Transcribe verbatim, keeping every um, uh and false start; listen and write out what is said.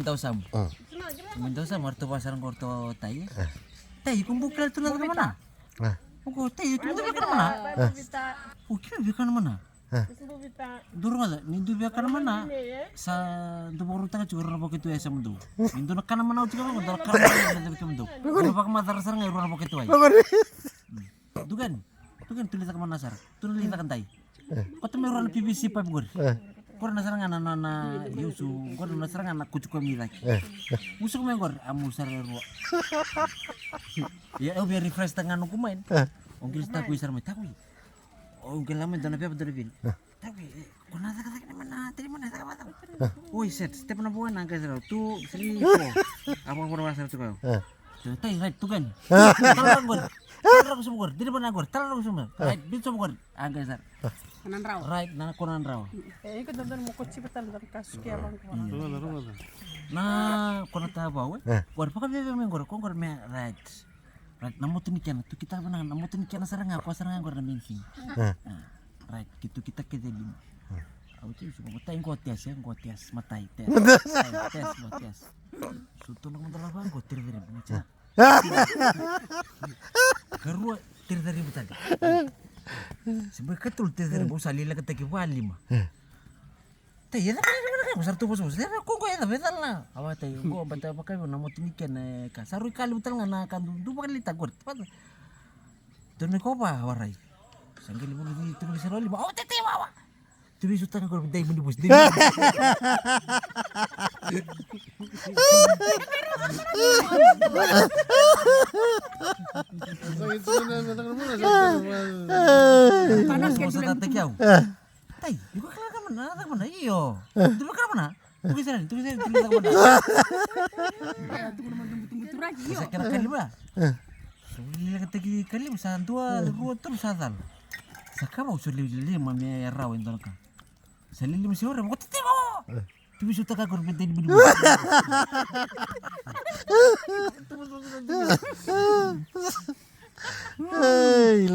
Tau samu. Mm. Mai tau samu, o ratou vaka sara qo o ratou tai. Eh. Tai, iko bau kila tu na caka mana? Eh. O qo, tai, iko bau kila na mana? Eh. O kila vei kana mana? Eh. Dou rogoca, ni dou via kana mana, sa dou vakarautaka tiko rau na vakatuai sa mudou. Ni dou na kana mana oti ka vaka, dou na kana mana na vei kemudou. Dou na vakamacala sara ga e rau na vakatuai. Dou kani, dou kani, tou lai caka mana sara. Tou lai caka dai. Koto mai rau na P V C pipe qori. Qori na sara ga na, na, na, io su, qori na sara ga na kuti koya mai cake. Musuka mai qori, a mu sara e rua. Ia, au via refresh taka ga noqu mind. O qiri sa takui sara mai, takui. O qiri la mai dua na pepa, dua na vili. Takui, e, ko na cakacaka ni mana, tini mana caka vata. Oi, set, step number one, a qai sara, two, three, four. A vakavora vaka sara tiko au. Tou tai, right, tukani. Tala ra qori. Tala ra qori, sobu qori. Dina vana qori. Tala ra qori, sobu qori. Right, bit sobu qori. A qai sara. Ko na drawa. Right, na ko na drawa. E, iko dodonu mo ko civa tale dua na kasu ke a vaqo. Na ko na tavau, e. Qori, vakavevea mai qori, ko qori me, right. Right, na moto ni kena, tu kita vana, na moto ni kena sara ga, ko sara ga qori na main thing. Right, ki tu kita kece lima. Au tu, so, matai qo test, e, qo test, matai test. Matai test, qo test. So, tu na moto lava qo, tiri veri, matai. Karua, tiri veri, matai. Sibai katolu, tiri veri, bau sa lilakataki va lima. Tai, e cava na cava na cava, sa ratou vosavosa. Era ko qo e cava, e cala na. Awa tai, qo bata vakavi na moto ni kena e ka. Sa rui ka levu tale ga na ka du, du vakaleitaka qori. Vata. Tuni ko va, warai. Sa qai levu ni tuni sa rau lima. O tete wawa. Tuni su tanga qori, dai mini bus, dai mini bus. Sa tataki au. Tai, iko kila na cava na, na cava na, io. Dua vei kila na mana. Tuki sara, tuki sara, tuki sara mana. Sa kena kalima. Sa lilakataki kalima, sa dua, rua, tolu, sa cala. Sa kava, au sa lilima me rawa e dua na ka. Sa lilima se ora, mo tete mo. Tuki su taka ko me deni mini. Ei,